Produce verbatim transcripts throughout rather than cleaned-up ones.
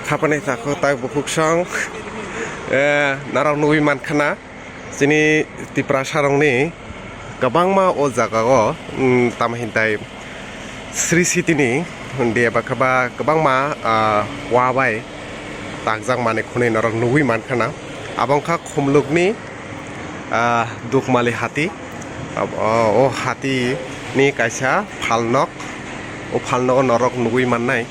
Khapani takhuk tak bukhuk song, eh, norok nugwi mankha na, chini Tiprasa rokni kwbangma o jaga o, mm, tamo hintai Sri City ni, hwndi eba khe ba kwbangma, ah, wa bai takjak manwi khwnwi norok nugwi mankha na. Abo wngkha Khumlukni, ah, Dukmali hati. Ab-, o, o hati ni kaisa phalnok, o phalnogo norok nugwi mannai.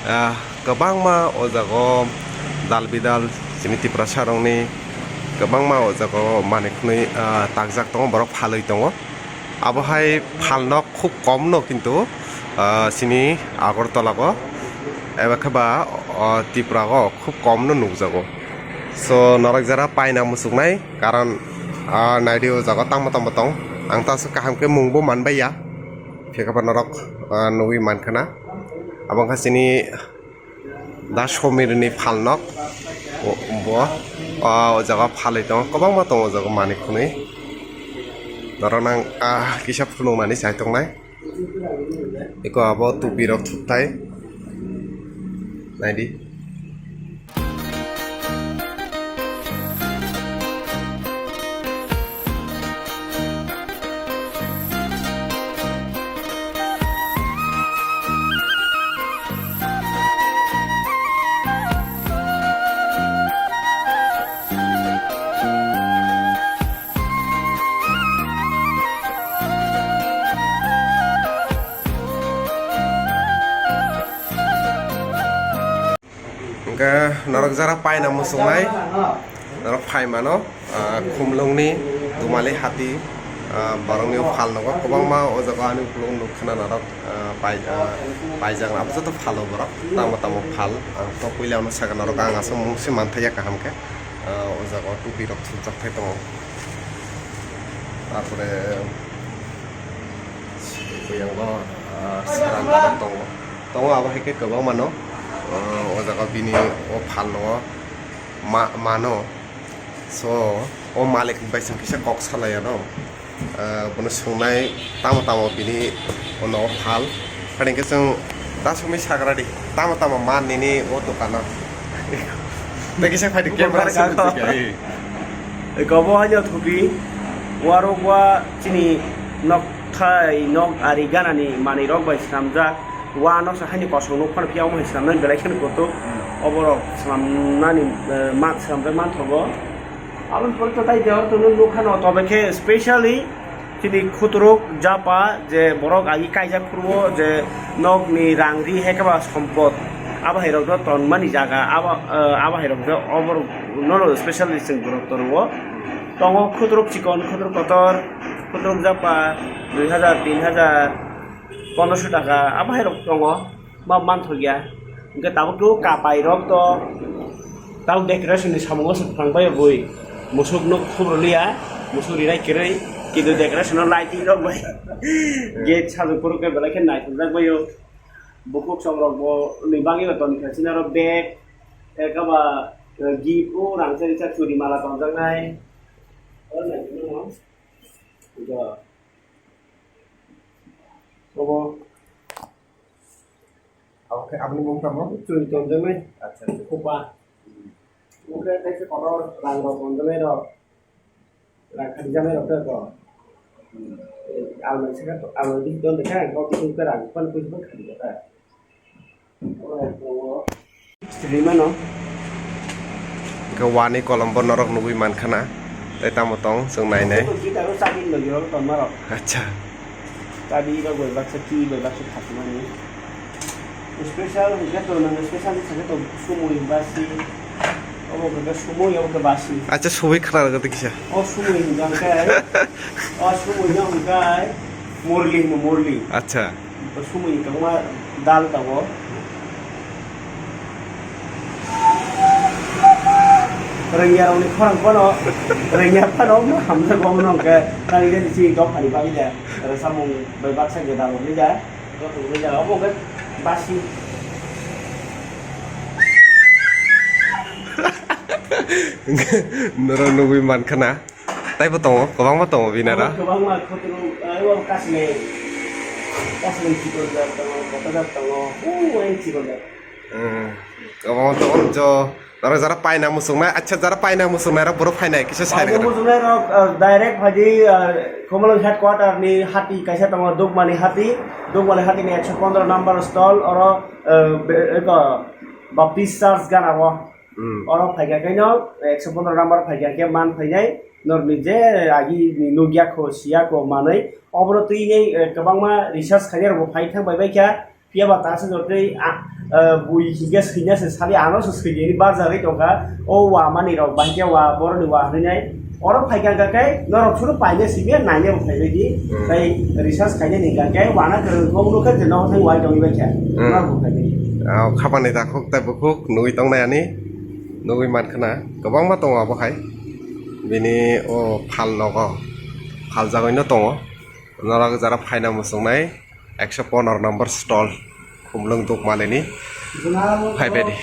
Ah, kwbangma o jaga o dal bidal chini Tiprasa rokni kwbangma o jaga o manwi khwnwi, ah, takjak tongo, borok phalwi tongo. Abo hai phalnok khub kom no kintu, ah, chini Agartala o eba khe ba, ah, Tripura o khub kom no nukjago. So norok jara paina muchuknai karon, ah, naidi o jaga tangma tangma tong. Ang ta aswk kaham khe mungbo manbaiya. Phiya khe ba norok, ah, nugwi mankha na. Abo wngkha chini Da Somir ni phalnok. O, bo, ah, o jaga phalwi tongo. Kwbangma tongo o jaga manwi khwnwi. Norok nang, ah, kisa phunuknani chai tongnai. Eko abo tupi rok thuktai. Naidi. Hwnkhe norok jara paina muchungnai, norok phai mano, ah, Khumlungni Dumali hati, ah, borokni phalnogo kwbangma o jaga ani ukulukgo nukha na norok, ah, pai-, ah, paijak abo joto phalo borok, tamo tamo phal, ang to puila no sakha norok ang aswk mungse manthaiya kaham khe, ah, o jaga o tupi rok thupjak thai tongo, tarpore buyang o, ah, sara tongo. Tongo abo hai khe kwbangma no, ah, o jaga bini o phalno ma-, mano. So, o malik bai chwng kisa kok salai ano. Ah, bono swngnai tamo tamo bini o nogo phal. Ani hwnkhe chwng da songwi sagra di, tamo tamo man nini o dokano. Tei kisa phai di camera se. Eko bo haino thupi, warok wa chini nok thai, nok ari ganani manwi rok bai swnamjak. Wa no sa haini kosong nuk phano phiya omo hai swnamnani belai kheno kutuk. Hmm. Oborok swnamnani, eh, mat swnamjak manthogo. Aboni pore to tai deor to nuk nukhano, tobe khe specially chini khuturuk japa je borok agi kaijak phuru o je nokni rang ri hai khe ba sompot. Abo hai rok no tonmani jaga abo, eh, abo hai rok no oborok no specially chwng borok tongo. Tongo khuturuk chikon, khuturuk kotor, khuturuk japa dui hajar, tin hajar, pondroso taka abo hai rok tongo. Ma manthokya. Hwnkhe tabuk to kapai rok to tabuk decoration ni samungo se phrang bai bui. Musuk nuk khubro liya, musuk rinai kwrwi, kintu decoration o lighting rok bai. Gate sajwk phuru khe belai khe naithokjak bai o. Bukhuk chom rok bo ni bagwi bo toni kha chini aro bag, ekaba, eh, gift o rangchak rijak churi mala tonjaknai. Oro naithok no. Obo. Oke, aboni mung tamo? Churi tonjaknai. Acha, acha. Khupa. Oke, tei se kotor rang rok tonjaknai rok. Rang khatijaknai rok tei to. Hmm. Almari saka to, almari bisi ton dekha, kok bisi rang pan kuis pan khati dekha. Oro tongo. Rimano. Hwnkhe wani kolombo norok nugwi mankha na. Tei tamo tong chwng nainai. Abo khe aro chabi logi rok tongma rok. Acha. Chabi rok bai baksa, key bai baksa khatimani. Special hwnkhe to, nang special hwnkhe to sumui basi. Obo hwnkhe sumui, obo khe basi. Acha, sumui khna rwgwtwi kisa. O sumui hwnkhe, o sumui no hwnkhe murli hwno, murli. Acha. Sumui tongma dal tongo. Rengya rokni khorang phano, rengya phano hamjak omo no hwnkhe, nang je chini dophani bagwi de, samung bai baksa gwdal rokni de, joto rokni de, omo hwnkhe basi. Norok nugwi mankha na. Taibo tongo, kwbangma tongo bini aro. Kwbangma khotoro, ah, o kasileng, kasileng chikon jat tongo, kota jat tongo, o, o chikon jat. Hmm. Obo to jo, aro jara paina muchungnai, acha, jara paina muchungnai rok boro phainai kisa sai. Paina muchungnai rok, ah, direct phaidi, ah, Khumulwng headquarter ni hati kaisa tongo, Dukmani hati, Dukmani hati ni ekso pondro number stall, oro, ah, be-, eko Baptist Church gana o. Hmm. Oro phaikha khe no ekso pondro number phaikha khe man phainai, norni je agi ni nukya kho, siya kho manwi, oboro twi nei, eh, kwbangma research khainai rok bo phai thang bai bai kha. Phiya ba ta se jotoi a, eh, bui hingke swina se sali ano se swini ni barjagwi tongkha. O wa mani rok bahai khe wa boroni wa hinwi nai. Oro phaikha khe norok suru paine simi naine bo phaibai di. Hmm. Tai research khaine ni khe wana kwrwng kok nukha je nogo thang wai tongwi bai kha. Hmm. Norok bo phaibai di. Ah, khapani dakhuk tai bukhuk nugwi tongnai ani. Nugwi mankha na kwbangma tongo abo hai. Bini o phal nogo. Phal jagwino tongo. Norok jara phaina muchungnai. Ekso pondro number stall, Khumulwng Dukmani ni. Phaibai di.